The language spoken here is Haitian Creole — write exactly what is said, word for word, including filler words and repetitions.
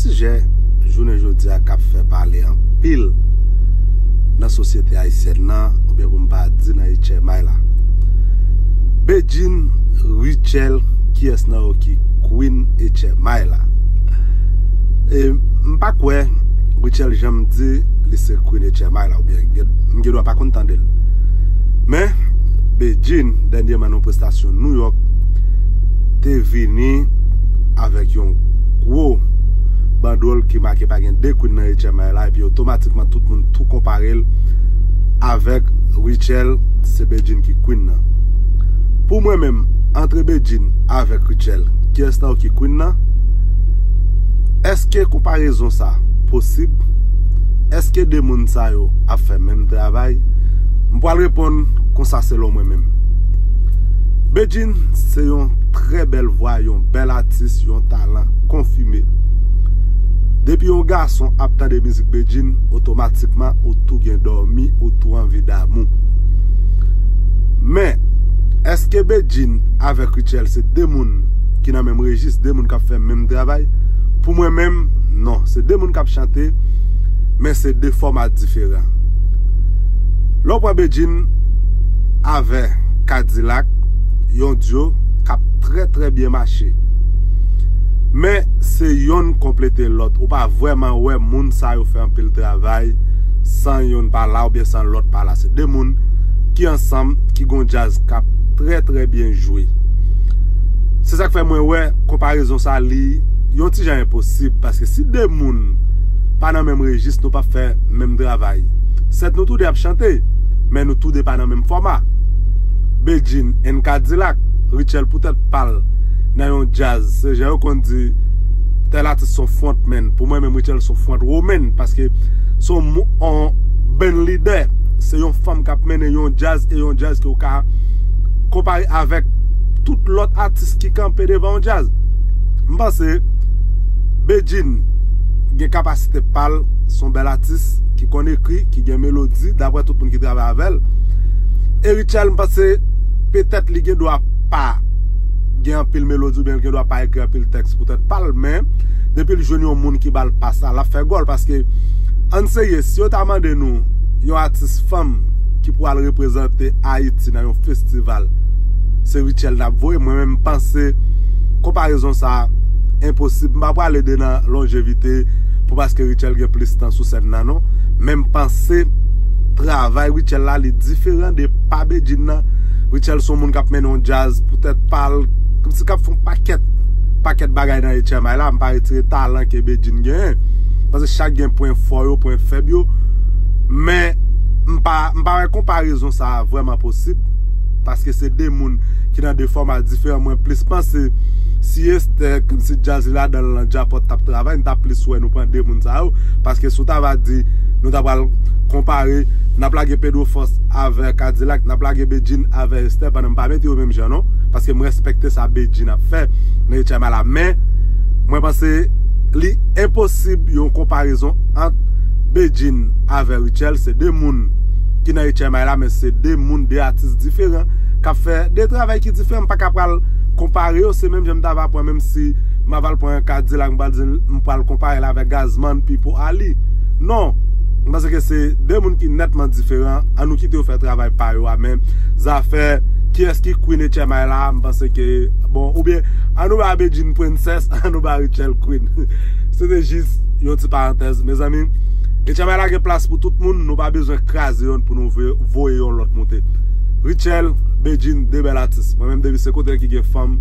Sijè jounen jodi a k ap fè pale anpil nan sosyete ayisyèn nan, oubyen pou m pa di nan H M I la. Bedjine, Rutshelle, kiyès nan yo ki Queen H M I la? E m pa kwè Rutshelle janm di li se Queen H M I la, oubyen gen, m gen dwa pa konn tande l. Men, Bedjine, dènyèman nan yon prestasyon New York, te vini avèk yon gwo bandwòl ki make pa gen de Queen nan H M I la, epi otomatikman tout moun tou konpare l avèk Rutshelle, se Bedjine ki Queen nan. Pou mwen menm, antre Bedjine avèk Rutshelle, kiyès nan yo ki Queen nan? Èske konparezon sa posib? Èske de moun sa yo ap fè menm travay? M pral reponn konsa selon mwen menm. Bedjine se yon trè bèl vwa, yon bèl atis, yon talan konfime. Depi yon gason ap tande mizik Bedjine, otomatikman ou tou gen dòmi, ou tou anvi damou. Men, èske Bedjine avèk Rutshelle se de moun ki nan menm rejis, de moun k ap fè menm travay? Pou mwen menm, non. Se de moun k ap chante, men se de fòma diferan. Lè w pran Bedjine avè K-Dilak, yon dyo k ap trè, trè byen mache. Men, se yonn konplete lòt. Ou pa vrèman wè moun sa yo fè anpil travay san yonn pa la oubyen san lòt pa la. Se de moun ki ansanm, ki gon djaz k ap trè, trè byen jwe. Se sa k fè mwen wè konparezon sa li yon ti jan enposib, paske si de moun pa nan menm rejis, nou p ap fè menm travay. Sèt, nou toude ap chante, men nou toude pa nan menm fòma. Bedjine and K-Dilak, Rutshelle poutèt pa l nan yon djaz, se jan yo konn di, tèl atis se yon frontman. Pou mwen menm, Rutshelle se yon frontwoman, paske se yon mou-, yon band leader. Se yon fanm k ap mennen yon djaz, e yon djaz ke w ka konpare avèk tout lòt atis ki kanpe devan yon djaz. M panse Bedjine gen kapasite pa l, se yon bèl atis ki konn ekri, ki gen melodi, daprè tout moun ki travay avè l. E Rutshelle, m panse petèt li gen dwa pa gen anpil melodi, oubyen li gen dwa pa ekri anpil tèks poutèt pa l, men depi l jwenn yon moun ki ba l pas la, l ap fè gòl, paske ann serye, si yo ta mande nou yon atis fanm ki pou al reprezante Ayiti nan yon festival, se Rutshelle n ap voye. Mwen menm, m panse konparezon sa a enposib. M pa prale de nan lonjevite pou paske Rutshelle gen plis tan sou sèn nan, non. Men m panse travay Rutshelle la, li diferan de pa Bedjine nan. Rutshelle se yon moun k ap mennen yon djaz poutèt pa l, kòmsi k ap fè yon pakèt, pakèt bagay nan H M I la. M pa retire talan ke Bedjine genyen, paske chak gen pwen fò yo, pwen fèb yo. Men m pa, m pa wè konparezon sa a vrèman posib, paske se de moun ki nan de fòma diferan. Mwen plis panse si Esther, kòmsi djaz li ladan l lan, Djapòt t ap travay, m t ap plis wè nou pran de moun sa yo, paske si w ta va di nou ta pral konpare, n ap lage Pedro Force avè K-Dilak, n ap lage Bedjine avè Esther, pandan m pa mete yo menm jan non, paske m respekte sa Bedjine ap fè nan H M I la, men mwen panse li enposib yon konparezon ant Bedjine avè Rutshelle. Se de moun ki nan H M I la, men se de moun, de atis diferan k ap fè de travay ki diferan. M pa ka pral konpare yo, se menm jan m ta va pran, menm si m ava l pran K-Dilak, m pral di m pral konpare l avèk Gazzman, Pipo, Ali. Non, m panse ke se de moun ki nètman diferan. An nou kite yo fè travay pa yo a, men zafè kiyès ki Queen H M I la, m panse ke, bon, oubyen an nou ba Bedjine Princess, an nou ba Rutshelle Queen. Se te jis yon ti parantèz, mezanmi. H M I la gen plas pou tout moun, nou pa bezwen kraze yonn pou nou voye, voye yon lòt moute. Rutshelle, Bedjine, de bèl atis. Mwen menm, depi se kote ki gen fanm,